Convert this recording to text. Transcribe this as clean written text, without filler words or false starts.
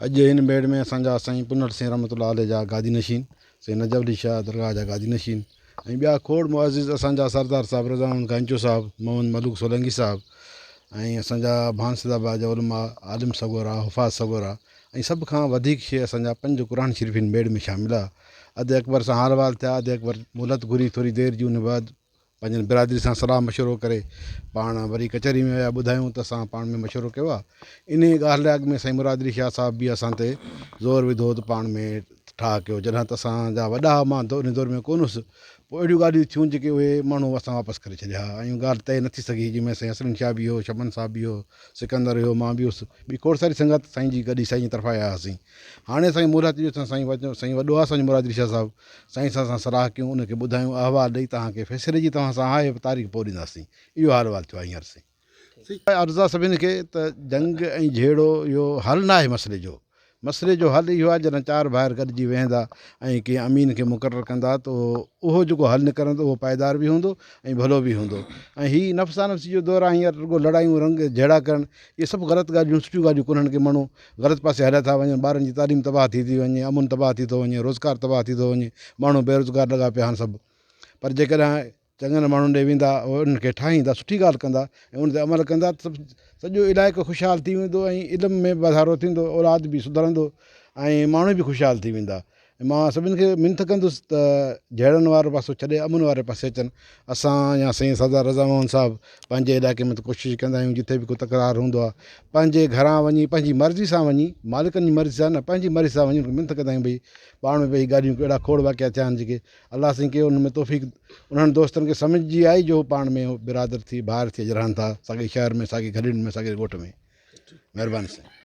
اڄ هن ميڙ ۾ اسان جا سائين پنهل سين رحمت الله عليه جا گادي نشين، سائين نجف علي شاهه درگاهه جا گادي نشين ۽ ٻيا کوڙ معزز اسان جا سردار صاحب رضا محمد گانچو صاحب، محمد ملوڪ سولنگي صاحب ۽ اسان جا ڀان سيد آباد جا علماء عالم سڳورا، حفاظ سڳورا ۽ سڀ کان وڌيڪ شيء اسان جا پنج قرآن شريف هن ميڙ ۾ شامل آ. ادي اڪبر سان حال احوال ٿيا، ادي اڪبر مهلت گهري ٿوري دير جي ان بعد پنهنجن برادري سان صلاح مشورو ڪري پاڻ وري ڪچهري ۾ ويا ٻڌايون ته اسان پاڻ ۾ مشورو ڪيو آهي انهي ڳالهه لاء اڳ ۾ سائين مراد علي شاهه صاحب به اسان تي زور وڌو ته پاڻ ۾ ٺاهه ڪيو جڏهن ته اسان جا وڏا مان ته انهي دور ۾ ڪونه هوس پوء اهڙيون ڳالهيون ٿيون جيڪي اهي ماڻهو اسان واپس ڪري ڇڏيا ۽ ڳالهه طئي نه ٿي سگهي جنهن ۾ سائين حسن شاهه به هو شمن صاحب به هو سڪندر هيو مان به هوس ٻي کوڙ ساري سنگت سائين جي گڏي سائين جي طرفان آيا هئاسين هاڻي سائين مهلت ڏيو سائين سائين وڏو آهي اسان جو مراد علي شاهه صاحب سائين سان اسان صلاح ڪيون ان کي ٻڌايون احوال ڏئي توهان کي فيصلي جي توهان سان آهي تاريخ پوء ڏينداسين اهو حال احوال ٿيو آهي هينئر سائين. عرض آهي سڀني کي ته جنگ ۽ جهيڙو اهو حل نه آهي مسئلي جو مسئلي جو حل اهو آهي جڏهن چار ڀائر گڏجي ويهندا ۽ ڪنهن امين کي مقرر ڪندا ته اهو جيڪو حل نڪرندو اهو پائيدار به هوندو ۽ ڀلو به هوندو ۽ هي نفسا نفسي جو دور آهي هينئر رڳو لڙايون رنگ جهيڙا ڪرڻ اهي سڀ غلط ڳالهيون سٺيون ڳالهيون ڪونهن ڪي ماڻهو غلط پاسي هليا ٿا وڃن، ٻارن جي تعليم تباهه ٿي ٿي وڃي، امن تباهه ٿي ٿو وڃي، روزگار تباهه ٿي ٿو وڃي، ماڻهو بيروزگار لڳا پيا آهن سڀ پر جيڪڏهن چڱن ماڻهن ڏي ويندا اهي انهن کي ٺاهيندا سٺي ڳالهه ڪندا ۽ ان تي عمل ڪندا ته سڄو علائقو خوشحال ٿي ويندو ۽ علم ۾ به واڌارو ٿيندو اولاد به سڌرندو ۽ ماڻهو به خوشحال ٿي ويندا مان سڀني کي منٿ ڪندس ته جهيڙن وارو پاسو ڇڏي امن واري پاسي اچن. اسان يا سائين سردار رضا محمد صاحب پنهنجي علائقي ۾ ته ڪوشش ڪندا آهيون جتي به ڪو تڪرار هوندو آهي پنهنجي گهران وڃي پنهنجي مرضي سان وڃي مالڪن جي مرضي سان نه پنهنجي مرضي سان وڃي منٿ ڪندا آهيون ڀئي پاڻ ۾ ويهي ڳالهيون ڪيو اهڙا کوڙ واقعا ٿيا آهن جيڪي الله سائين ڪيو انهن ۾ توفيق انهن دوستن کي سمجهه جي آئي جو پاڻ ۾ برادر ٿي ڀائر ٿي اڄ رهن ٿا ساڳئي شهر ۾ ساڳي گهلين ۾ ساڳئي ڳوٺ ۾ مهرباني سائين.